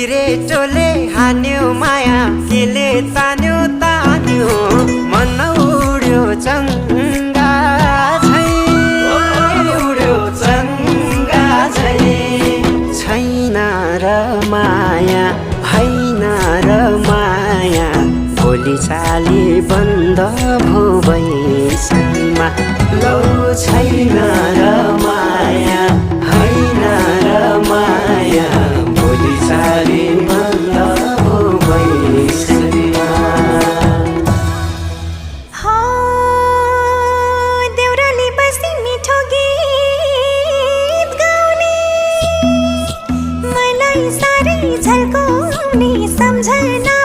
सिरेटोले हान्यो माया केले तान्यो तान्यो मन उड्यो चङ्गा झै उड्यो चङ्गा झै छैन र माया हैन र माया भोलि चाली बन्द भो बैसैमा लौ छैन र माया हैन र माया भोलि चाली बन्द भो बैसैमा देउराली बस्ती मिठो गीत गाउने मलाई साह्रै झल्काउने सम्झना